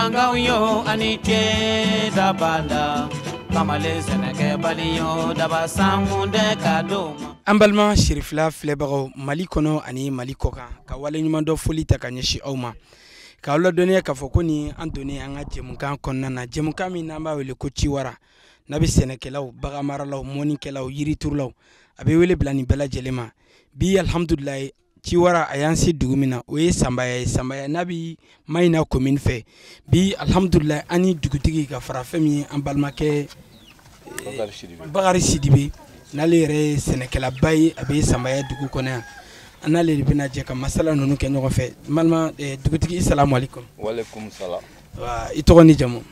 Bamanankanw yo ani ce dabada kamalen sɛnɛkɛbali yo daba sankun tɛ ka don ma. An balima Sirifila filɛbagaw Mali kɔnɔ ani Mali kɔ kan, ka waleɲumandɔ foli ta ka ɲɛsin aw ma, k'aw ladɔnniya k'a fɔ ko ni an donnen an ka jɛmukan kɔnɔna na, jɛmukan min n'an b'a wele ko Ciwara, n'a bɛ sɛnɛkɛlaw, baganmaralaw, mɔnikɛlaw, yiriturulaw, a bɛ wele bila nin bɛɛ lajɛlen ma. Bi alhamdulilayi, Ciwara a y'an se dugu min na, o ye Sanbaya ye. Sanbaya n'a bɛ Mayina commune fɛ. Bi alhamdulilayi, an ni dugutigi ka fara fɛn min ye an balimakɛ Bakari Sidibe, n'ale yɛrɛ ye sɛnɛkɛlaba ye, a bɛ Sanbaya dugu kɔnɔ yan, an n'ale de bɛna jɛ ka masala ninnu kɛ ɲɔgɔn fɛ. N balima dugutigi, salamu aleykum. Walekum salam. I tɔgɔ ni jamu?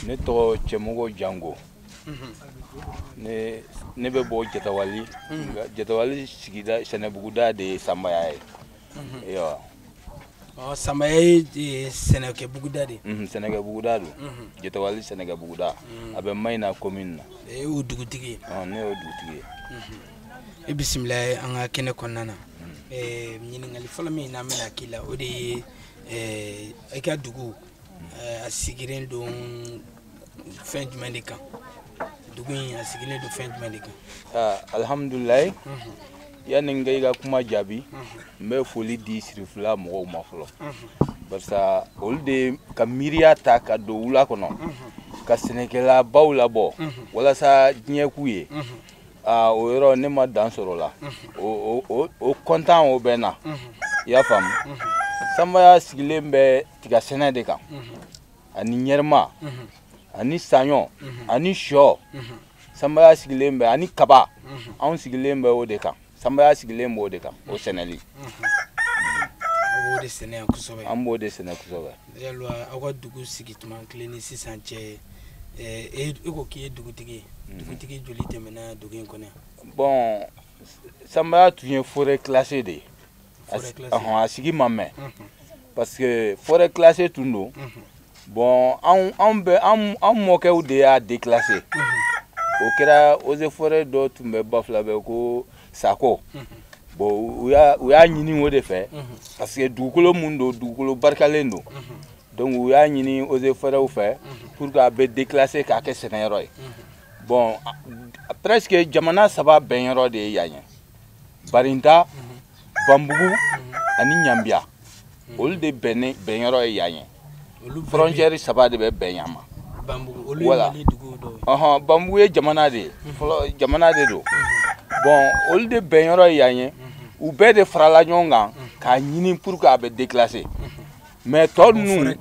Ne tɔgɔ Cɛmɔgɔ Jango. Ne bɛ bɔ Jatawali. Jatawali sigida sɛnɛbuguda de ye Sanbaya ye. Ɔ, Sanbaya ye sɛnɛkɛbuguda de ye? Sɛnɛkɛbuguda don. Jatawali sɛnɛkɛbuguda, a bɛ Mayina commune na. E y'o dugutigi ye? Ne y'o dugutigi ye. I bisimila an ka kɛnɛ kɔnɔna na. Ɲininkali fɔlɔ min n'an bɛna k'i la, o de ye i ka dugu a sigilen don fɛn jumɛn de kan? Dugu in a sigilen don fɛn jumɛn de kan? Alhamdulilayi, yanni n ka i ka kuma jaabi, n bɛ foli di Sirifila mɔgɔw ma fɔlɔ, barisa olu de ka miiriya ta ka don wula kɔnɔ ka sɛnɛkɛlabaw labɔ walasa diɲɛ k'u ye. O yɔrɔ ne ma dan sɔrɔ o la, o kɔntan o bɛ n na. I y'a faamu? Sanbaya sigilen bɛ tiga sɛnɛ de kan, ani ɲɛrɛma, ani saɲɔ, ani sɔ. Sanbaya sigilen bɛ ani kaba. Anw sigilen bɛ o de kan. Sanbaya sigilen b'o de kan, o sɛnɛli. Aw b'o de sɛnɛ yan kosɛbɛ? An b'o de sɛnɛ kosɛbɛ. Yalima aw ka dugu sigi tuma kelen ni sisan cɛ, e ko k'i ye dugutigi ye, dugutigi joli tɛmɛna dugu in kɔnɔ yan? Bon, Sanbaya tun ye forêt classée de ye. Forêt classée. A sigi ma mɛn, parce que forêt classée tun don. Bon, anw bɛ an mɔkɛw de y'a déclassé. O kɛra eaux et forêt dɔ tun bɛ Bafulabɛ ko Sako. Bon, u y'a ɲini o de fɛ, parce que dugukolo mun don, dugukolo barikalen don. Donc u y'a ɲini eaux et forêts fɛ pour que a bɛ déclassé k'a kɛ sɛnɛyɔrɔ ye. Bon, presque jamana saba bɛnyɔrɔ de ye yan ye: Barinta, Banbugu ani Ɲanbiya. Olu de bɛnyɔrɔ ye yan ye. Frontière saba de bɛ bɛn yan ma. Banbugu, olu ye Mali dugu dɔw ye? Ɔhɔn, Banbugu ye jamana de ye fɔlɔ, jamana de don. Bon, olu de bɛnyɔrɔ ye yan ye. U bɛɛ de farala ɲɔgɔn kan k'a ɲini pour que a bɛ déclassé. Mais tɔ ninnu,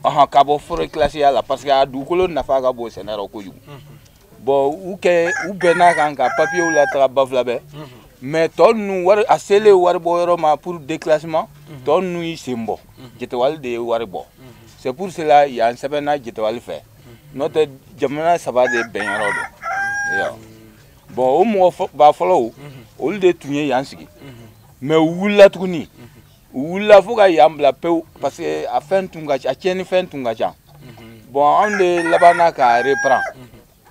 ɔhɔn, ka bɔ forêt classée la, parce que a dugukolo nafa ka bon sɛnɛ rɔ kojugu. Bon, u kɛ u bɛnn'a kan ka papiyew lataga Bafulabɛ. Mais tɔ ninnu, wari a selen wari bɔ yɔrɔ ma pour déclassement, tɔ ninnu y'i sen bɔ. Jatawali de ye wari bɔ. C'est pour cela yan sɛbɛnna Jatawali fɛ, n'o tɛ jamana saba de bɛnyɔrɔ don. Bon, o mɔgɔ ba fɔlɔw, olu de tun ye yan sigi. Mais u wulila tuguni, u wulila fo ka yan bila pewu, parce que a fɛn tun ka ca, a tiɲɛnifɛn tun ka ca. Bon, anw de labanna k'a reprend.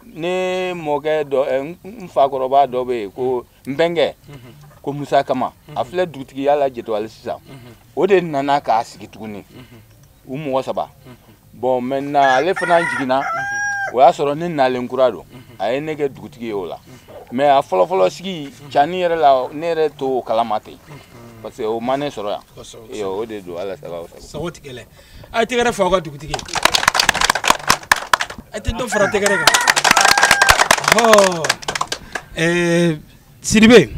Ne mɔkɛ dɔ, n fakɔrɔba dɔ bɛ yen ko n bɛnkɛ ko Musa Kama, a filɛ dugutigiya la Jatawali sisan. O de nana k'a sigi tuguni, u mɔgɔ saba. Bon, maintenant ale fana jiginna, o y'a sɔrɔ ne nalen kura don, a ye ne kɛ dugutigi ye o la. Mais a fɔlɔfɔlɔ sigi cani yɛrɛ la, ne yɛrɛ t'o kalama ten, parce que o ma ne sɔrɔ yan. O de don. Ala sago sago tigɛlɛ. A ye tɛgɛrɛ fɔ aw ka dugutigi. A tɛ dɔ fara tɛgɛrɛ kan. Ɔhɔ, Sidibe,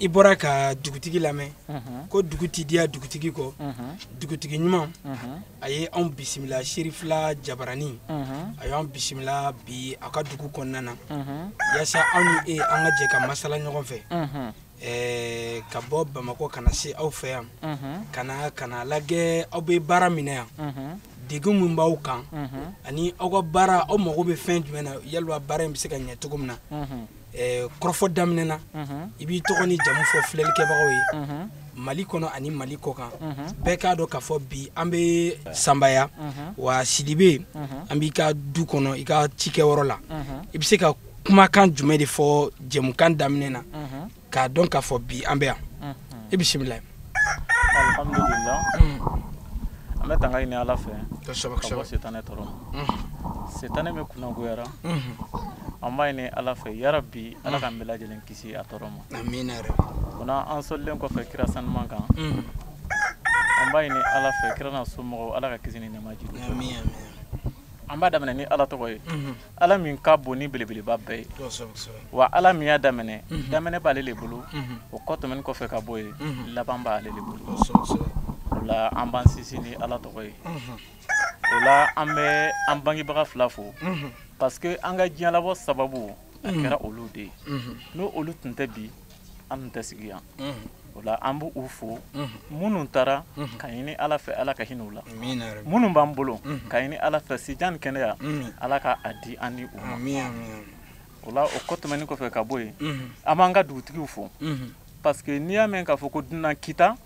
i bɔra ka dugutigi lamɛn ko dugu ti diya dugutigi kɔ. Dugutigi ɲuman, a ye anw bisimila Sirifila Jabarani, a y'an bisimila bi a ka dugu kɔnɔna na, yaasa anw ni e an ka jɛ ka masala ɲɔgɔn fɛ. Ka bɔ Bamakɔ ka na se aw fɛ yan, ka na lajɛ aw bɛ baara min na yan, degun min b'aw kan, ani aw ka baara, aw mago bɛ fɛn jumɛn na, yalima baara in bɛ se ka ɲɛ cogo min na. Kɔrɔfɔ daminɛ na, i b'i tɔgɔ ni jamu fɔ filɛlikɛbagaw ye Mali kɔnɔ ani Mali kɔ kan, bɛɛ k'a dɔn k'a fɔ bi an bɛ Sanbaya wa. Sidibe, an b'i ka du kɔnɔ, i ka cikɛyɔrɔ la. I bɛ se ka kumakan jumɛn de fɔ jɛmukan daminɛ na k'a dɔn k'a fɔ bi an bɛ yan? I bisimila. Alhamdulillah, an bɛ tanga ɲini Ala fɛ ka bɔ sitanɛ tɔɔrɔ ma. Sitanɛ min kunnagoyara, an b'a ɲini Ala fɛ yarabi Ala k'an bɛɛ lajɛlen kisi a tɔɔrɔ ma. Amina yarabi. O la an sɔlilen kɔfɛ kira sanuman kan, an b'a ɲini Ala fɛ kira n'a somɔgɔw Ala ka kisi ni nɛɛma jigin. Amin amin. An b'a daminɛ ni Ala tɔgɔ ye, Ala min ka bon ni belebeleba bɛɛ ye, wa Ala min y'a daminɛ, daminɛ b'ale le bolo, o kɔ tɛmɛnen kɔfɛ ka bɔ yen, laban b'ale le bolo. O la an b'an sinsin ni Ala tɔgɔ ye. O la an bɛ an bangebaga fila fo, parce que an ka diɲɛlabɔ sababu a kɛra olu de ye. N'o olu tun tɛ bi, an tun tɛ sigi yan. O la an b'u fo, minnu taara ka ɲini Ala fɛ Ala ka hinɛ u la, minnu b'an bolo ka ɲini Ala fɛ sijan ni kɛnɛya Ala ka a di an ni u ma. O la o kɔ tɛmɛnen kɔfɛ ka bɔ yen, an b'an ka dugutigiw fo, parce que n'i y'a mɛn k'a fɔ ko dunan kita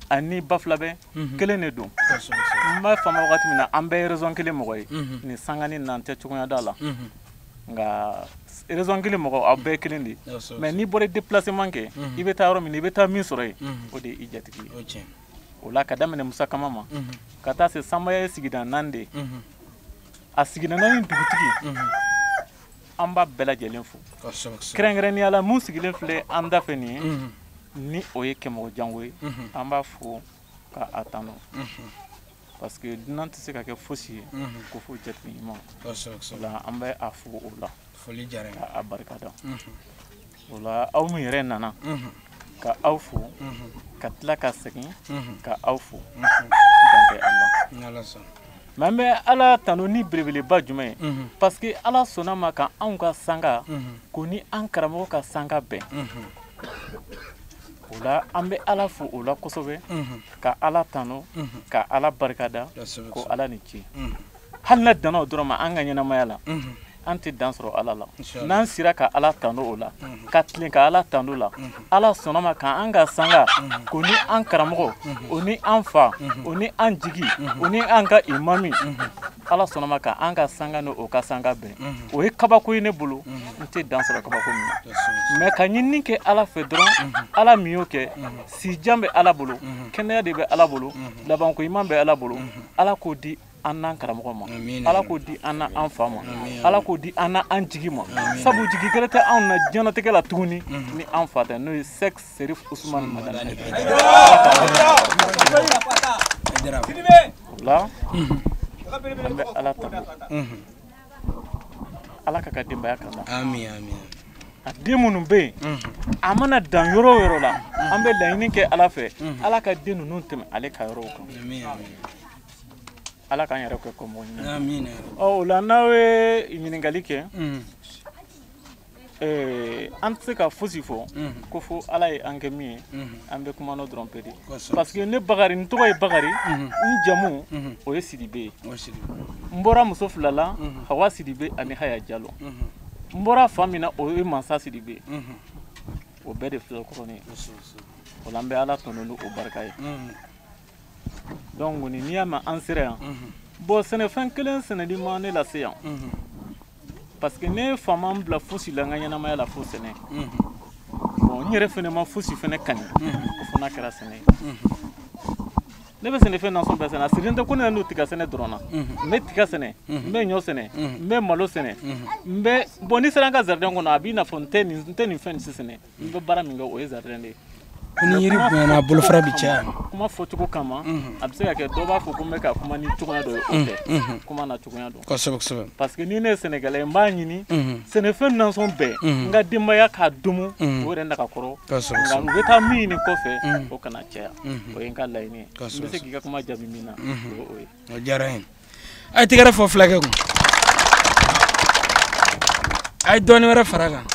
ani Bafulabɛ kelen de don. N b'a faamu wagati min na an bɛɛ ye raison kelen mɔgɔ ye, nin sangani n'an tɛ cogoya da la, nka raison kelen mɔgɔ aw bɛɛ kelen de. Mais n'i bɔra déplacement kɛ, i bɛ taa yɔrɔ min na, i bɛ taa min sɔrɔ yen, o de ye i jatigi ye. O la ka daminɛ Musa Kama ma ka taa se Sanbaya ye sigida naani de ye. A sigida naani dugutigi an b'a bɛɛ lajɛlen fo, kɛrɛnkɛrɛnnenya la mun sigilen filɛ an da fɛ nin ye, ni o ye Kɛmɔgɔ Jango ye, an b'a fo ka a tanu, parce que dunan tɛ se ka kɛ fosi ye ko fo jatigi ɲuman. O la an bɛ a fo o la ka a barika da. O la aw min yɛrɛ nana ka aw fo, ka tila ka segin ka aw fo, dan tɛ Ala. Mais an bɛ Ala tanu ni belebeleba jumɛn ye, parce que Ala sɔnna ma ka anw ka sanga ko ni an karamɔgɔ ka sanga bɛn. O la an bɛ Ala fo o la kosɛbɛ, ka Ala tanu, ka Ala barikada, ko Ala ni ce. Hali n'a danna o dɔrɔn ma an ka ɲɛnamaya la, an tɛ dan sɔrɔ Ala la. N'an sera ka Ala tanu o la, ka tilen ka Ala tanu la, Ala sɔnna ma ka an ka sanga ko ni an karamɔgɔ, o ni an fa, o ni an jigi, o ni an ka imami, Ala sɔnna ma ka an ka sanga ni o ka sanga bɛn. O ye kabako ye ne bolo, n tɛ dan sɔrɔ kabako min na. Mais ka ɲinini kɛ Ala fɛ dɔrɔn, Ala min y'o kɛ, sijan bɛ Ala bolo, kɛnɛya de bɛ Ala bolo, labanko ɲuman bɛ Ala bolo, Ala k'o di an n'an karamɔgɔ ma, Ala k'o di an n'an fa ma, Ala k'o di an n'an jigi ma. Sabu jigi gɛrɛ tɛ anw na diɲɛlatigɛ la tuguni ni an fa tɛ, n'o ye Sɛki Serif Usumani Madani. O la an bɛ Ala tanu, Ala ka denbaya kanda. A den minnu bɛ yen, a mana dan yɔrɔ o yɔrɔ la, an bɛ laɲini kɛ Ala fɛ, Ala ka den ninnu tɛmɛ ale ka yɔrɔw kan. Ala k'an yɛrɛ kɛ kɔmɔgɔ ɲuman. Ɔ o la n'aw ye ɲininkali kɛ, an tɛ se ka fosi fɔ ko fo Ala ye an kɛ min ye, an bɛ kuma n'o dɔrɔn pe de. Parce que ne Bakari, n tɔgɔ ye Bakari, n jamu o ye Sidibe ye. N bɔra muso fila la, Hawa Sidibe ani Haya Jalo. N bɔra fa min na, o ye Mansa Sidibe ye. O bɛɛ de filɛ kɔrɔnin ye. O la an bɛ Ala tanu ni o barika ye. Donc n'i y'a mɛn an sera yan, bon sɛnɛfɛn kelen sɛnɛli ma ne lase yan, parce que ne fa ma n bila fosi la n ka ɲɛnamaya la fo sɛnɛ. Bon n yɛrɛ fɛnɛ ma fosi fɛnɛ kani, o fana kɛra sɛnɛ ye. Ne bɛ sɛnɛfɛn nasɔn bɛɛ sɛnɛ, a sirilen tɛ ko ne n'o tiga sɛnɛ dɔrɔn na. N bɛ tiga sɛnɛ, n bɛ ɲɔ sɛnɛ, n bɛ malo sɛnɛ, n bɛ bon n'i sera n ka jardin kɔnɔ, a b'i n'a fɔ n tɛ nin fɛn nin si sɛnɛ. N bɛ baara min kɛ o ye jardin de ye. Ni yiri bonyana bolofara bi caya. Kuma fɔcogo kama, a bɛ se ka kɛ dɔw b'a fɔ ko n bɛ ka kuma ni cogoya dɔ ye, o tɛ kuma na cogoya dɔn. Kosɛbɛ kosɛbɛ. Parce que ni ne ye sɛnɛkɛla ye, n b'a ɲini sɛnɛfɛn nasɔn bɛɛ n ka denbaya k'a domo, o yɛrɛ nafa kɔrɔ. Nka u bɛ taa min ɲini kɔfɛ, o kana caya. O ye n ka laɲini ye. N bɛ se k'i ka kuma jaabi min na, o ye. O diyara n ye. A ye tɛgɛrɛ fɔ fulakɛ kun. A ye dɔɔnin wɛrɛ fara a kan.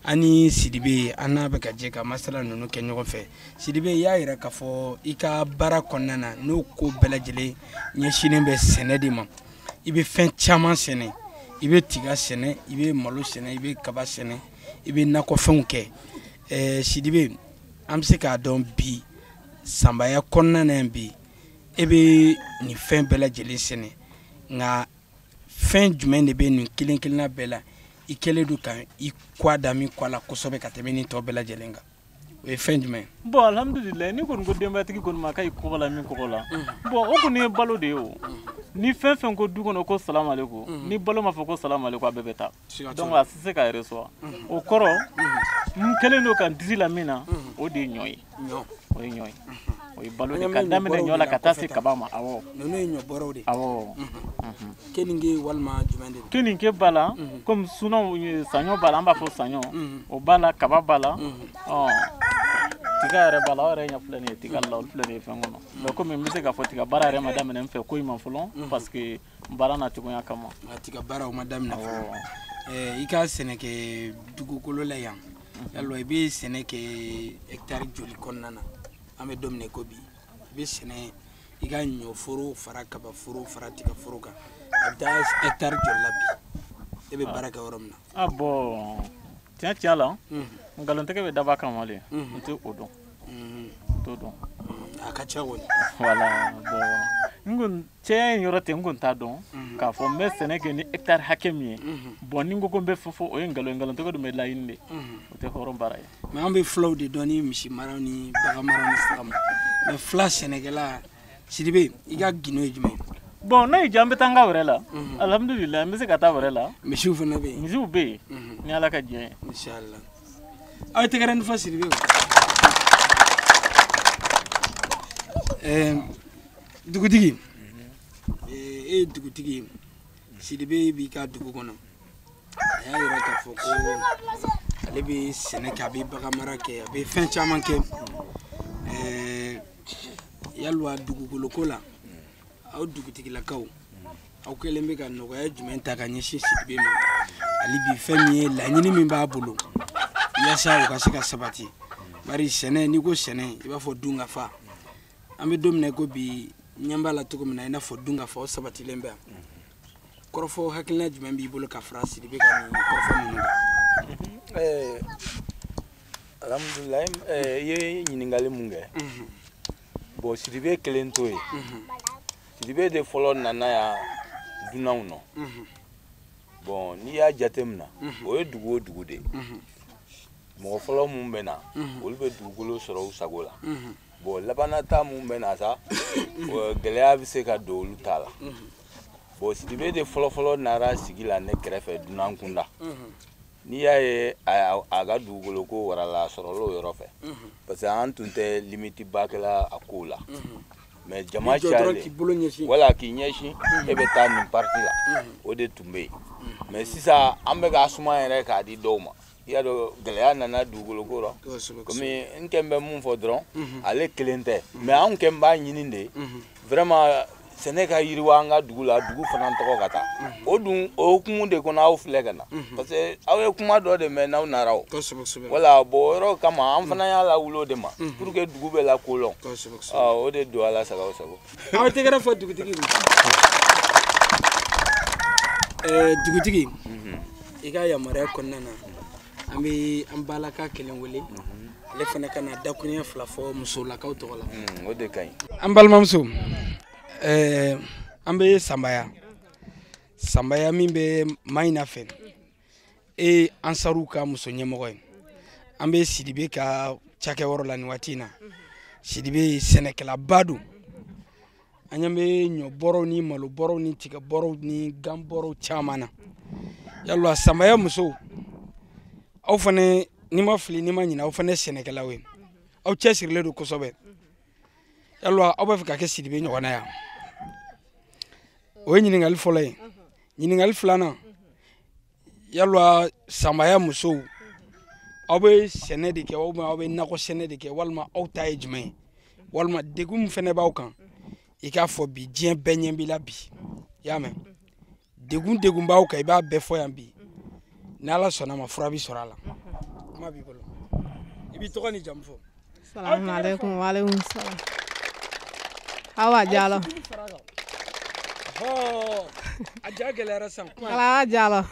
Ani Sidibe an n'a bɛ ka jɛ ka masala ninnu kɛ ɲɔgɔn fɛ. Sidibe, i y'a yira k'a fɔ i ka baara kɔnɔna na, n'o ko bɛɛ lajɛlen ɲɛsinnen bɛ sɛnɛ de ma, i bɛ fɛn caman sɛnɛ, i bɛ tiga sɛnɛ, i bɛ malo sɛnɛ, i bɛ kaba sɛnɛ, i bɛ nakɔfɛnw kɛ. Sidibe, an bɛ se k'a dɔn bi Sanbaya kɔnɔna na yan bi, e bɛ nin fɛn bɛɛ lajɛlen sɛnɛ, nka fɛn jumɛn de bɛ nin kelen kelenna bɛɛ la i kɛlen don ka i kɔ da min kɔ la kosɛbɛ ka tɛmɛ nin tɔ bɛɛ lajɛlen kan? O O ye fɛn jumɛn ye? Bon, alhamdulilayi, ni kɔni ko denbayatigi kɔni ma k'a ye kɔgɔ la min kɔgɔ la, bon, o kɔni ye balo de ye. O ni fɛn fɛn ko du kɔnɔ ko salamu aleykum, ni balo ma fɔ ko salamu aleykum, a bɛɛ bɛ taa. Donc a tɛ se ka yɛrɛ sɔrɔ. O kɔrɔ, n kɛlen don ka n disi la min na, o de ye ɲɔ ye. O ye ɲɔ ye, o ye balo de, ka daminɛ ɲɔ la ka taa se kaba ma. Awɔ. Ninnu ye ɲɔ bɔrɛw de ye? Awɔ. Keninge walima jumɛn de don? Keninge b'a la, komi sunaw, saɲɔ b'a la, an b'a fɔ saɲɔ, o b'a la, kaba b'a la, ɔ tiga yɛrɛ b'a la. Aw yɛrɛ ɲɛ filɛ nin ye tiga la, olu filɛ nin ye fɛn kɔnɔ. Mais komi n bɛ se k'a fɔ tiga baara yɛrɛ ma daminɛ n fɛ ko in ma fɔlɔ, parce que baara na cogoya kama. Tiga baara o ma daminɛ fɔlɔ. I ka sɛnɛ kɛ dugukolo la yan, yalɔ i bɛ sɛnɛ kɛ hectare joli kɔnɔna na? An bɛ don min na ko bi, i bɛ sɛnɛ i ka ɲɔforo fara kabaforo fara tigaforo kan, a bɛ taa hectare joli la bi, e bɛ baara kɛ yɔrɔ min na? Ah bon, tiɲɛ tiɲɛ la, nkalontigɛ bɛ daba kama le, n tɛ o dɔn, n t'o dɔn. A ka ca kɔni. Voilà, bon, n kun cɛ in yɔrɔ tɛ, n kun t'a dɔn k'a fɔ n bɛ sɛnɛ kɛ ni hectare hakɛ min ye. Bon, ni n ko ko n bɛ fɛn fɔ, o ye nkalon ye. Nkalontigɛ dun bɛ laɲini de, o tɛ hɔrɔn baara ye. Mais an bɛ fulaw de dɔn ni misi maraw ni bagan maraw ni saga mara, mais fula sɛnɛkɛla, Sidibe, i ka gindo ye jumɛn ye? Bon, n'a y'i diya, an bɛ taa n ka wɛrɛ la. Alhamdulilayi, n bɛ se ka taa wɛrɛ la. Misiw fana bɛ yen? Misiw bɛ yen, ni Ala ka diɲɛ ye. Inshallah. Aw ye tɛgɛrɛ ni fɔ Sidibe. Dugutigi, e ye dugutigi ye, Sidibe b'i ka dugu kɔnɔ. A y'a yira k'a fɔ ko ale bɛ sɛnɛ kɛ, a bɛ bagan mara kɛ, a bɛ fɛn caman kɛ. Yalwa dugukolo ko la, aw dugutigilakaw, aw kɛlen bɛ ka nɔgɔya jumɛn ta ka ɲɛsin Sidibe ma hali bi, fɛn min ye laɲini min b'a bolo yaasa o ka se ka sabati? Bari sɛnɛ, n'i ko sɛnɛ, i b'a fɔ dunkafa. An bɛ don min na ko bi, ɲɛ b'a la cogo min na, i n'a fɔ dunkafa o sabatilen bɛ yan. Kɔrɔfɔ hakilina jumɛn b'i bolo ka fara Sidibe ka nin kɔrɔfɔ ninnu kan? Alhamdulilayi, i ye ɲininkali mun kɛ, bon, Sidibe kelen t'o ye. Sidibe de fɔlɔ nana yan dunanw nɔ. Bon, n'i y'a jateminɛ, o ye dugu o dugu de ye, mɔgɔ fɔlɔ mun bɛ na, olu bɛ dugukolo sɔrɔ u sago la. Bon, labanata mun bɛ na sa, gɛlɛya bɛ se ka don olu ta la. Bon, Sidibe de fɔlɔfɔlɔ nara sigi la ne kɛrɛfɛ dunan kunda. N'i y'a ye a ka dugukolo ko warala, a sɔrɔla o yɔrɔ fɛ, parce que an tun tɛ limite ba kɛla a kow la. Mais jama cayalen, wala k'i ɲɛsin, e bɛ taa nin partie la, o de tun bɛ yen. Mais sisan, an bɛ k'a suma yɛrɛ k'a di dɔw ma. I y'a dɔn, gɛlɛya nana dugukolo ko rɔ. Komi n kɛn bɛ mun fɔ dɔrɔn, ale kelen tɛ, mais anw kɛn b'a ɲini de vraiment sɛnɛ ka yiriwa an ka dugu la, dugu fana tɔgɔ ka taa. O dun, o hukumu de kɔnɔ aw filɛ ka na, parce que aw ye kuma dɔ de mɛn n'aw nara o. Wala, bon, o yɔrɔ kama an fana y'a lawuli o de ma, pour que dugu bɛ lakodɔn. O de don Ala sago sago. Aw tɛgɛrɛ fɔ dugutigi. Dugutigi, i ka yamaruya kɔnɔna na, an bɛ an balaka kelen wele, ale fana ka na dakuruɲɛ fila fɔ musolakaw tɔgɔ la. O de ka ɲi. An balimamuso, an bɛ Sanbaya, Sanbaya min bɛ Mayina fɛ, e ye Ansaruw ka muso ɲɛmɔgɔ ye. An bɛ Sidibe ka cakɛyɔrɔ la nin waati in na. Sidibe ye sɛnɛkɛlaba don. An ɲɛ bɛ ɲɔbɔrɔw ni malobɔrɔw ni tigabɔrɔw ni ganbɔrɔw caman na. Yalwa Sanbaya musow, aw fana, n'i ma fili, n'i ma ɲinɛ, aw fana ye sɛnɛkɛlaw ye, aw cɛsirilen don kosɛbɛ. Yalwa aw b'a fɛ ka kɛ Sidibe ɲɔgɔnna yan? O ye ɲininkali fɔlɔ ye. Ɲininkali filanan, yalwa Sanbaya musow, aw bɛ sɛnɛ de kɛ walima aw bɛ nakɔ sɛnɛ de kɛ, walima aw ta ye jumɛn ye, walima degun min fana b'aw kan, i k'a fɔ bi, diɲɛ bɛɛ ɲɛ b'i la bi, i y'a mɛn? Degun b'aw kan, i b'a bɛɛ fɔ yan bi, ni Ala sɔnna ma, fura bɛ sɔrɔ a la. Kuma b'i bolo, i b'i tɔgɔ ni jamu fɔ. Salamu alaikum. Wa alaikum salam. Awa Jalo. A ja gɛlɛyara sisan. Awa Jalo.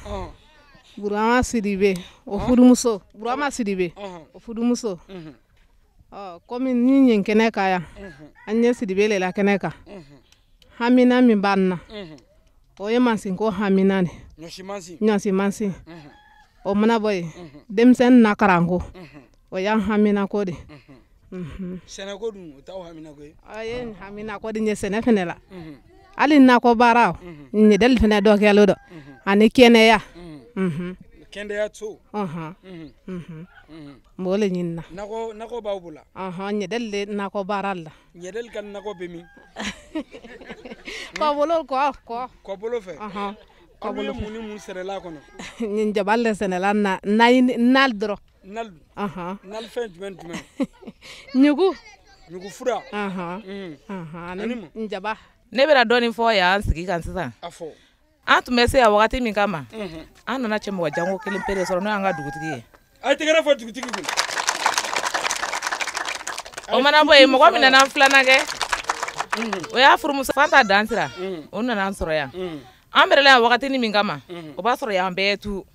Burama Sidibe o furumuso, Burama Sidibe o furumuso. Ɔ, komi ni yen kɛnɛ ka yan, an ye Sidibe le la kɛnɛ kan. Hamina min b'an na, o ye mansinko hamina de. Ɲɔsi mansin. Ɲɔsi mansin. O mana bɔ yen, denmisɛnnin na karanko. O y'an haminako de. Sɛnɛko dun, o t'aw haminako ye? A ye haminako de ɲɛ sɛnɛ fɛnɛ la. Hali nakɔ baara ɲɛdɛli fɛnɛ dɔ kɛlen dɔ ani kɛnɛya. Kɛnɛya so. N b'o le ɲini na. Nakɔ b'aw bolo? Ɲɛdɛli de nakɔ baara la. Ɲɛdɛli ka nakɔ bɛ min? Kɔbolo kɔ. Kɔbolo fɛ. Aw bɛ mun ni mun sɛnɛla kɔnɔ? Nin jaba le sɛnɛla na nali dɔrɔn. Nali. Nali fɛn jumɛn jumɛn? Ɲugu. Ɲugu fura. Ani mun? Jaba. Ne bɛna dɔɔnin fɔ yan sigi kan sisan. A fɔ. An tun bɛ se yan wagati min kama, an nana cɛ mɔgɔ janko kelen pe de sɔrɔ, n'o y'an ka dugutigi ye. A ye tɛgɛrɛ fɔ dugutigi kun. O mana bɔ yen, mɔgɔ min nana an filanan kɛ, o y'a furumuso Fanta Dansira, o nana an sɔrɔ yan. An bɛrɛla yan wagati min kama, o b'a sɔrɔ yan bɛɛ tu.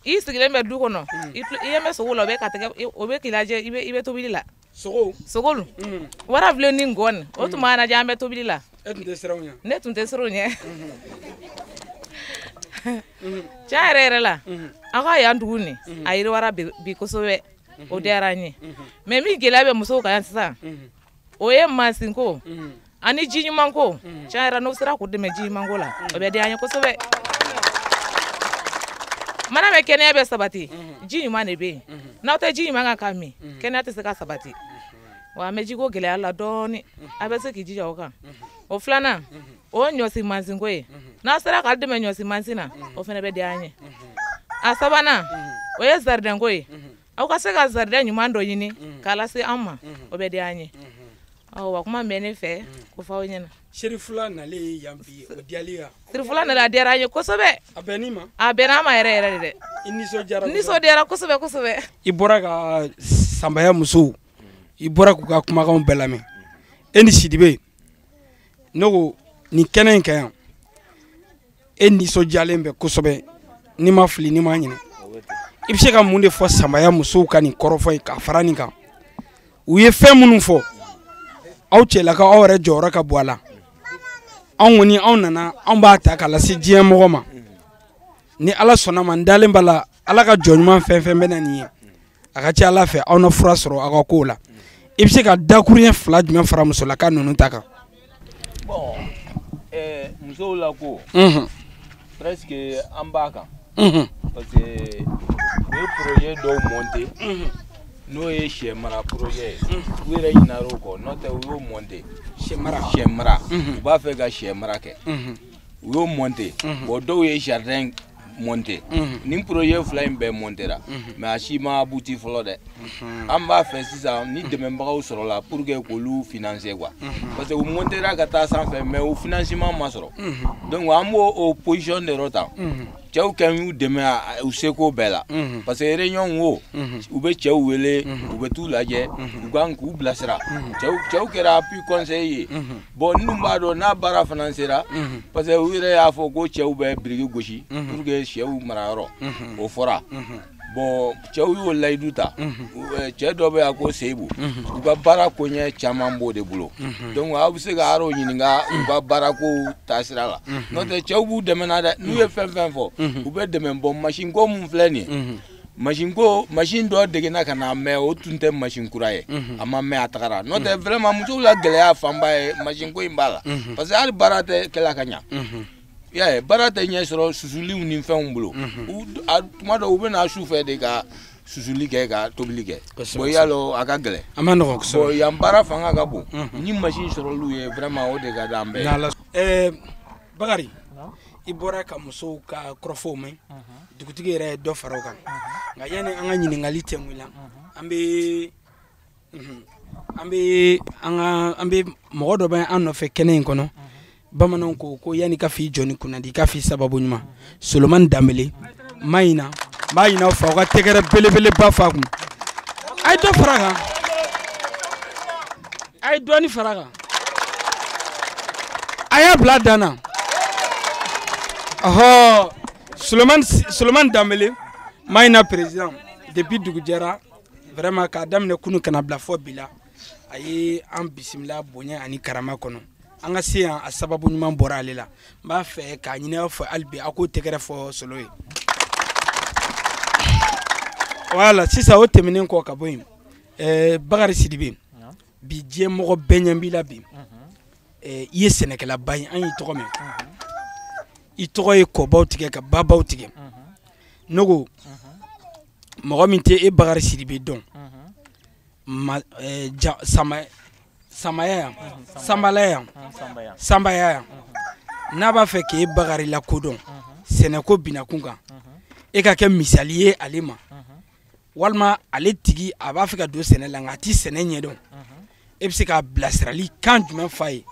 I sigilen bɛ du kɔnɔ, i ɲɛ bɛ sogo la, o bɛ ka tɛgɛ, o bɛ k'i lajɛ, i bɛ tobili la. Sogo? Sogolu. Warabilen ni ngɔni, o tun b'an lajɛ, an bɛ tobili la. E tun tɛ siran o ɲɛ? Ne tun tɛ siran o ɲɛ. Tiɲɛ yɛrɛ yɛrɛ la, an ka yan dugu nin, a yiriwara bi kosɛbɛ, o diyara an ye. Mais min gɛlɛya bɛ musow kan yan sisan, o ye mansinko ani ji ɲumanko. Tiɲɛ yɛrɛ n'o sera k'u dɛmɛ ji ɲumanko la, o bɛ diya an ye kosɛbɛ. Mana bɛ kɛnɛya bɛ sabati, ji ɲuman de bɛ yen. N'aw tɛ ji ɲuman kan ka min, kɛnɛya tɛ se ka sabati. Wa an bɛ jiko gɛlɛya la dɔɔnin, a bɛ se k'i jija o kan. O filanan, o ye ɲɔsi mansinko ye. N'a sera k'ale dɛmɛ ɲɔsi mansin na, o fana bɛ diya an ye. A sabanan, o ye jardin ko ye. Aw ka se ka jardin ɲuman dɔ ɲini k'a lase an ma, o bɛ diya an ye. Wa kuma bɛ ne fɛ k'o fɔ aw ɲɛna. Serifula nalen yan bi, o diyali ya? Serifula nalen, a diyara an ye kosɛbɛ. A bɛnn'i ma? A bɛnna an ma yɛrɛ yɛrɛ de dɛ. I nisɔndiyara? Nisɔndiyara kosɛbɛ kosɛbɛ. I bɔra ka Sanbaya musow, i bɔra k'u ka kumakanw bɛɛ lamɛn. E ni Sidibe, ne ko nin kɛnɛ in kan yan, e nisɔndiyalen bɛ kosɛbɛ, n'i ma fili, n'i ma ɲinɛ. I bɛ se ka mun de fɔ Sanbaya musow ka nin kɔrɔfɔ ye k'a fara nin kan? U ye fɛn minnu fɔ, aw cɛlakaw, aw yɛrɛ jɔyɔrɔ ka bon a la. Anw kɔni, anw nana, anw b'a ta k'a lase diɲɛ mɔgɔ ma. Ni Ala sɔnna ma, n dalen b'a la, Ala ka jɔn ɲuman fɛn fɛn bɛ na nin ye, a ka ca Ala fɛ, aw na fura sɔrɔ aw ka kow la. I bɛ se ka dakuruɲɛ fila jumɛn fara musolaka ninnu ta kan? Bon, musow la ko presque an b'a kan. Parce que u ye projet dɔw monter, n'o ye sɛ mara projet ye. U yɛrɛ ɲinara o kɔ, n'o tɛ u y'o monter. Sɛ mara. Sɛ mara. U b'a fɛ ka sɛ mara kɛ. U y'o monter. Bon, dɔw ye jardin monter. Nin projet fila in bɛɛ montera, mais a si ma abouti fɔlɔ dɛ. An b'a fɛ sisan ni dɛmɛbagaw sɔrɔla pour que k'olu financer quoi. Parce que u montera ka taa sanfɛ, mais o financement ma sɔrɔ. Donc an b'o o position de rɔ tan. Cɛw kɛ y'u dɛmɛ u seko bɛɛ la. Parce que réunion wo, u bɛ cɛw wele, u bɛ t'u lajɛ, u kan k'u bilasira. Cɛw kɛra appui conseil ye. Bon, ninnu b'a dɔn n'a baara fana sera, parce que u yɛrɛ y'a fɔ ko cɛw bɛ biriki gosi pour que sɛw mara yɔrɔ, o fɔra. Bon, cɛw y'o layidu ta. Cɛ dɔ bɛ yan ko Seyibu, u ka baara koɲɛ caman b'o de bolo. Donc aw bɛ se ka ar'o ɲininka u ka baarako taasira la. N'o tɛ cɛw b'u dɛmɛ na dɛ, n'u ye fɛn fɛn fɔ, u bɛ dɛmɛ. Bon, machine ko mun filɛ nin ye, machine ko, machine dɔ degena ka na, mais o tun tɛ machine kura ye, a ma mɛn a tagara. N'o tɛ vraiment musow la gɛlɛya fanba ye machine ko in b'a la. Parce que hali baara tɛ kɛla ka ɲa. I y'a ye, baara tɛ ɲɛ sɔrɔ susuliw ni fɛnw bolo. Tuma dɔw u bɛ na su fɛ de ka susuli kɛ, ka tobili kɛ. Bon, i y'a dɔn a ka gɛlɛn. A ma nɔgɔn kosɛbɛ. Bon, yan baara fanga ka bon. Ni machine sɔrɔliw ye, vraiment o de ka di an bɛɛ ye. Bakari, i bɔra ka musow ka kɔrɔfɔw mɛn, dugutigi yɛrɛ ye dɔ fara o kan. Nka yanni an ka ɲininkali tɛnku i la, an bɛ mɔgɔ dɔ bɛ an nɔfɛ kɛnɛ in kɔnɔ. Bamananw ko ko yanni ka f'i jɔni kunnadi, i ka f'i sababu ɲuman. Solomani Danbele, ma ɲina, n b'a ɲini aw fɛ, aw ka tɛgɛrɛ belebeleba f'a kun. A ye dɔ fara a kan, a ye dɔɔni fara a kan, a y'a bila a dan na. Ɔhɔ, Solomani Danbele, Mayina président, depuis dugu jɛra, vraiment k'a daminɛ kunun ka na bila fɔ bi la, a ye an bisimila bonya ani karama kɔnɔ. An ka se yan, a sababu ɲuman bɔra ale la. N b'a fɛ k'a ɲini aw fɛ hali bi, aw k'o tɛgɛrɛ fɔ Solo ye. Voilà, sisan o tɛmɛnen kɔ ka bɔ yen, Bakari Sidibe, bi diɲɛ mɔgɔ bɛɛ ɲɛ b'i la bi. I ye sɛnɛkɛlaba ye, an y'i tɔgɔ mɛn. I tɔgɔ ye kɔbaw tigɛ ka babaw tigɛ. Ne ko mɔgɔ min tɛ e Bakari Sidibe dɔn, Samaya yan, Sanbala yan, Sanbaya yan, n'a b'a fɛ k'e Bakari lakodɔn sɛnɛko binakun kan, e ka kɛ misali ye ale ma, walima ale tigi a b'a fɛ ka don sɛnɛ la nka a ti sɛnɛ ɲɛdɔn, e bɛ se k'a bilasirali kan jumɛn f'a ye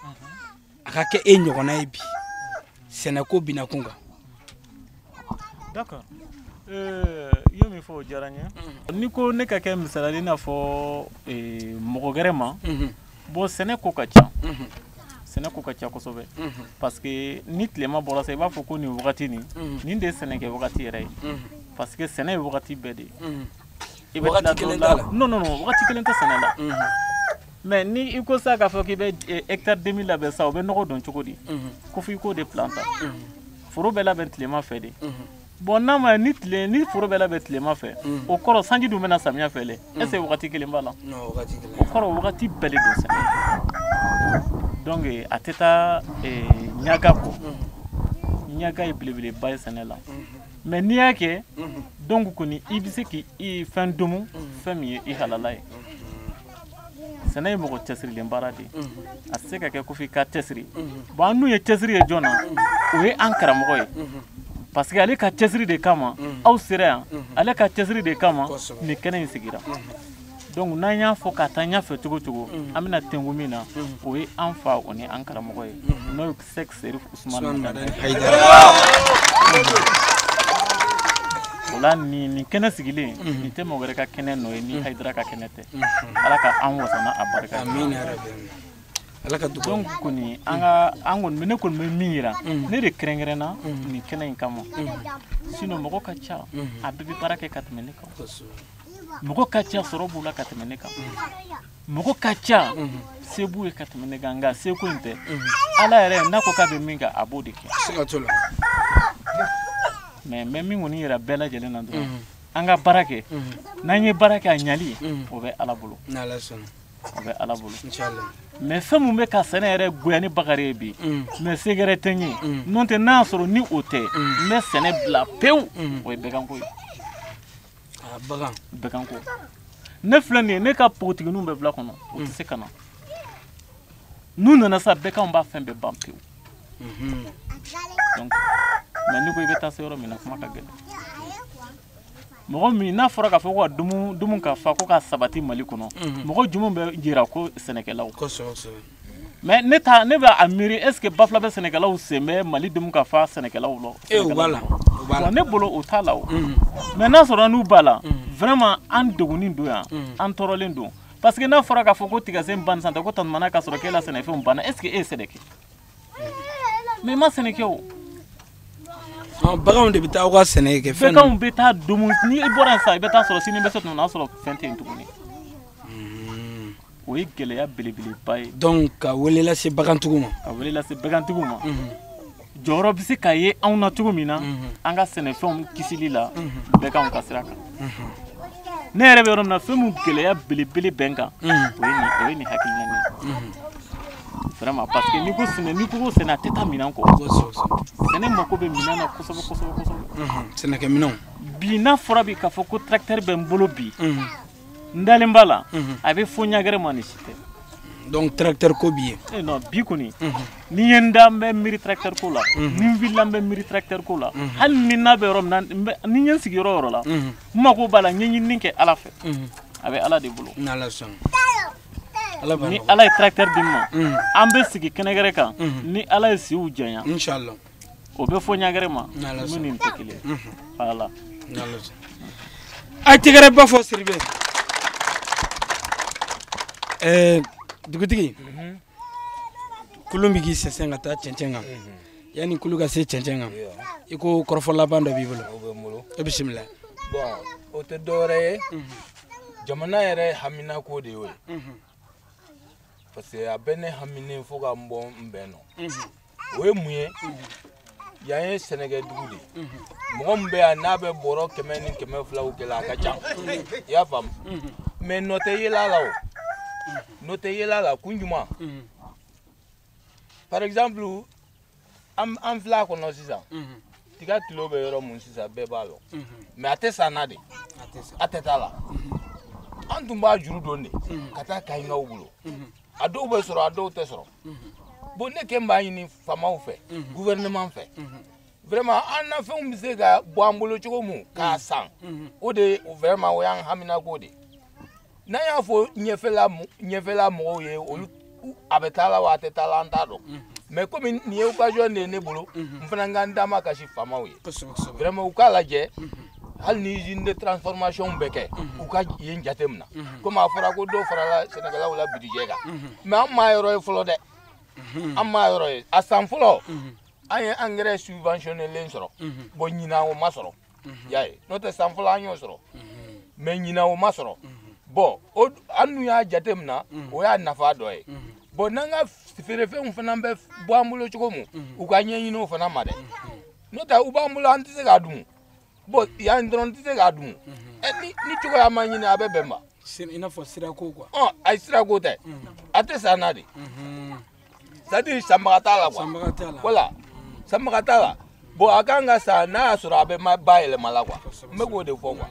a ka kɛ e ɲɔgɔnna ye bi sɛnɛko binakun kan? D'accord. I ye min fɔ o diyara n ye. N'i ko ne ka kɛ misali i n'a fɔ mɔgɔ wɛrɛ ma, bon sɛnɛ ko ka ca. Sɛnɛ ko ka ca kosɛbɛ. Parce que ni tilema bɔra sa, i b'a fɔ ko nin wagati nin, nin de ye sɛnɛkɛ wagati yɛrɛ ye. Parce que sɛnɛ ye wagati bɛɛ de ye. I bɛ Wagati kelen t'a la. Non non non, wagati kelen tɛ sɛnɛ la. Mais ni i ko sa k'a fɔ k'i bɛ hectare demi labɛn sa, o bɛ nɔgɔ don cogo di? Ko f'i k'o de plan ta. Foro bɛ labɛn tilema fɛ de. Bon n'a ma ni tile ni foro bɛ labɛn tilema fɛ, o kɔrɔ sanji dun bɛna samiya fɛ dɛ. Est ce que wagati kelen b'a la? O kɔrɔ wagati bɛɛ de don sɛnɛ. Donc a tɛ taa ɲaga kɔ. Ɲaga ye belebeleba ye sɛnɛ la. Mais n'i y'a kɛ, donc kɔni i bɛ se k'i fɛn domu, fɛn min ye i halala ye. Sɛnɛ ye mɔgɔ cɛsirilen baara de ye. A tɛ se ka kɛ ko f'i ka cɛsiri. Bon an dun ye cɛsiri ye jɔn na? O ye an karamɔgɔ ye. Parce que ale ka cɛsiri de kama aw sera yan, ale ka cɛsiri de kama nin kɛnɛ in sigira. Donc n'an y'a fɔ ka taa ɲɛfɛ cogo cogo, an bɛna tengu min na, o ye an fa o ni an karamɔgɔ ye, n'o ye Sɛki Serif Usumani Madani Hayidara. O la nin kɛnɛ sigilen, nin tɛ mɔgɔ wɛrɛ ka kɛnɛ nɔ ye ni Hayidara ka kɛnɛ tɛ. Ala ka an wasa n'a barika. Amina yarabi. Ala ka dugawu. Donc kɔni an ka an kɔni ne kɔni bɛ min yira, ne de kɛrɛnkɛrɛnna nin kɛnɛ in kama. Sinon mɔgɔ ka ca, a bɛɛ bɛ baara kɛ ka tɛmɛ ne kan. Mɔgɔ ka ca sɔrɔ b'u la ka tɛmɛ ne kan. Mɔgɔ ka ca se b'u ye ka tɛmɛ ne kan, nka seko in tɛ. Ala yɛrɛ n'a ko k'a bɛ min kɛ, a b'o de kɛ. Siga t'o la. Mais n bɛ min kɔni yira bɛɛ lajɛlen na dɔrɔn, an ka baara kɛ. N'an ye baara kɛ a ɲali, o bɛ Ala bolo. N'Ala sɔnna. O bɛ Ala bolo. Inchallah. Mais fɛn min bɛ ka sɛnɛ yɛrɛ goya ni Bakari ye bi, mais se gɛrɛ tɛ n ye. N'o tɛ n'a y'a sɔrɔ ni o tɛ, n bɛ sɛnɛ bila pewu, o ye baganko ye. Bagan. Baganko. Ne filɛ nin ye, ne ka npogotigininw bɛ bila kɔnɔ, o tɛ se ka na. N'u nana sa, baganw b'a fɛn bɛɛ ban pewu. Donc, mais n'i ko i bɛ taa se yɔrɔ min na, kuma ka gɛlɛn. Mɔgɔ min n'a fɔra k'a fɔ ko ka dumun ka fa ko ka sabati Mali kɔnɔ, mɔgɔ jumɛn bɛ jira ko sɛnɛkɛlaw? Kosɛbɛ. Mais ne ta ne bɛ a miiri, est ce que Bafula bɛ sɛnɛkɛlaw sen bɛ Mali dumun ka fa sɛnɛkɛlaw la? O b'a la. O b'a la. Ne bolo o t'a la o. Mais n'a sɔrɔ n'u b'a la, vraiment an degunnen don yan, an tɔɔrɔlen don. Parce que n'a fɔra k'a fɔ ko tigasen ban san tɛ, ko tantumana ka sɔrɔ k'e la sɛnɛfɛnw banna, est ce que e ye sɛnɛ kɛ? Mais i ma sɛnɛ kɛ o. Baganw de bɛ taa aw ka sɛnɛ kɛ fɛn. Baganw bɛ taa dumun, ni i bɔra yen sisan, i bɛ taa sɔrɔ sini bɛ se tuma min na, o y'a sɔrɔ fɛn tɛ yen tuguni. O ye gɛlɛya belebeleba ye. Donc ka wele lase bagantigiw ma. Ka wele lase bagantigiw ma. Jɔyɔrɔ bɛ se ka ye anw na cogo min na, an ka sɛnɛfɛnw kisili la, baganw ka sira kan. Ne yɛrɛ bɛ yɔrɔ min na, fɛn min gɛlɛya belebele bɛ n kan, o ye nin hakilina ye. Vraiment, parce que n'i ko sɛnɛ, n'i ko sɛnɛ, a tɛ taa minɛn kɔ. Sɛnɛ mako bɛ minɛn na kosɛbɛ kosɛbɛ kosɛbɛ. Sɛnɛkɛminɛnw. Bi n'a fɔra bi k'a fɔ ko tracteur bɛ n bolo bi, n dalen b'a la, a bɛ fɔ ɲagɛrɛ ma ni si tɛ. Donc tracteur ko b'i ye? Non, bi kɔni, ni ye n da n bɛ miiri tracteur ko la, ni n wulila n bɛ miiri tracteur ko la, hali ni n'a bɛ yɔrɔ min na, ni n ye n sigi yɔrɔ o yɔrɔ la, n mako b'a la, n ye ɲinini kɛ Ala fɛ, a bɛ Ala de bolo. N'Ala sɔnna. Ni Ala ye tracteur di n ma, an bɛ sigi kɛnɛgɛrɛ kan, ni Ala ye siw janya, Inchallah, o bɛ fɔ ɲagɛrɛ ma, min ni nin tɛ kelen ye. Voilà. A ye tɛgɛrɛ ba fɔ Sidibe. Dugutigi, kulun bɛ k'i sɛnsɛn ka taa cɛncɛn kan. Yanni kulu ka se cɛncɛn kan, i ko kɔrɔfɔ laban dɔ b'i bolo. O bɛ n bolo. E bisimila. Bon, o tɛ dɔwɛrɛ ye, jamana yɛrɛ haminako de y'o ye. Parce que a bɛ ne haminen fo ka n bɔ n bɛn nɔ. O ye mun ye? Yan ye sɛnɛkɛdugu de ye. Mɔgɔ min bɛ yan n'a bɛ bɔrɔ 100 ni 200 kɛ la, a ka ca. I y'a faamu? Mais nɔ tɛ yela la o. Nɔ tɛ yela la kun jumɛn? Par exemple, an filɛ a kɔnɔ sisan. Tiga kilo bɛ yɔrɔ mun sisan, bɛɛ b'a lɔn. Mais a tɛ san na de. A tɛ taa la. An tun b'a juru don de ka taa Kayinkaw bolo. A dɔw bɛ sɔrɔ, a dɔw tɛ sɔrɔ. Bon, ne kɛ b'a ɲini faamaw fɛ, gouvernement fɛ. Vraiment, an na fɛnw bɛ se ka bɔ an bolo cogo mun k'a san. O de vraiment o y'an haminako de. N'an y'a fɔ ɲɛfɛla mɔgɔw ye, olu a bɛ taa la wa a tɛ taa la, an t'a dɔn. Mais komi nin ye occasion de ye ne bolo, n fana ka n da ma kasi faamaw ye. Vraiment, u k'a lajɛ. Hali ni usine de transformation bɛ kɛ, u ka yen jate minɛ. Komi a fɔra ko dɔw farala sɛnɛkɛlaw la budget kan. Mais an m'a yɔrɔ ye fɔlɔ dɛ. An m'a yɔrɔ ye. A san fɔlɔ, an ye engrais subventionné sɔrɔ. Bon, ɲinan o ma sɔrɔ. I y'a ye? N'o tɛ san fɔlɔ an y'o sɔrɔ. Mais ɲinan o ma sɔrɔ. Bon, o an dun y'a jate minɛ, o y'a nafa dɔ ye. Bon, n'an ka feerefɛnw fana bɛ bɔ an bolo cogo min, u ka ɲɛɲini o fana ma dɛ. N'o tɛ u b'an bolo, an tɛ se k'a dun. Bon, yan dɔrɔn tɛ se k'a dun. Ni cogoya ma ɲini, a bɛ bɛn ma. I n'a fɔ sirako quoi. Ɔ, ayi, sirako tɛ. A tɛ san na de. C'est à dire sanbaga t'a la quoi. Sanbaga t'a la. Voilà. Sanbaga t'a la. Bon, a kan ka san n'a y'a sɔrɔ a bɛ ma bayɛlɛma la quoi. N bɛ k'o de fɔ quoi.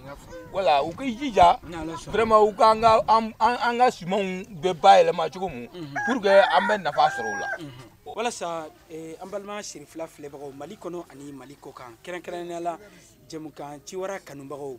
Voilà, u k'i jija. Vraiment, u k'an ka an ka sumanw bɛ bayɛlɛma cogo min pour que an bɛ nafa sɔrɔ o la. Walasa an balima Sirifila filɛbagaw Mali kɔnɔ ani Mali kɔkan, kɛrɛnkɛrɛnnenya la jɛmukan Ciwara kanubagaw,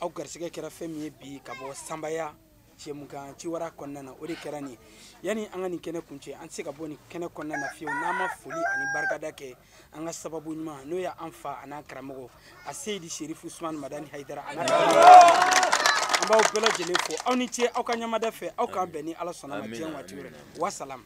aw garisɛgɛ kɛra fɛn min ye bi ka bɔ Sanbaya jɛmukan Ciwara kɔnɔna na, o de kɛra nin ye. Yanni an ka nin kɛnɛ kuncɛ, an tɛ se ka bɔ nin kɛnɛ kɔnɔna na fiyewu n'an ma foli ani barikada kɛ an ka sababu ɲuman, n'o ye an fa an'an karamɔgɔ a Seyidi Serifu Usumani Madani Hayidara a n'a karamɔgɔ. An b'aw bɛɛ lajɛlen fo, aw ni ce aw ka ɲɛmada fɛ, aw k'an bɛn ni Ala sɔnna ma diɲɛ waati wɛrɛ. Wasalam.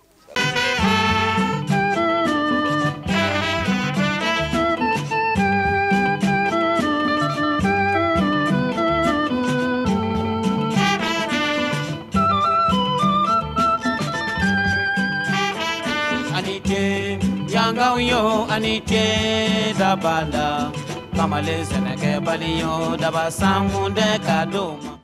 Yangaw yo ani ce dabala kamalen sɛnɛkɛbali yo daba sankunde ka d'o ma.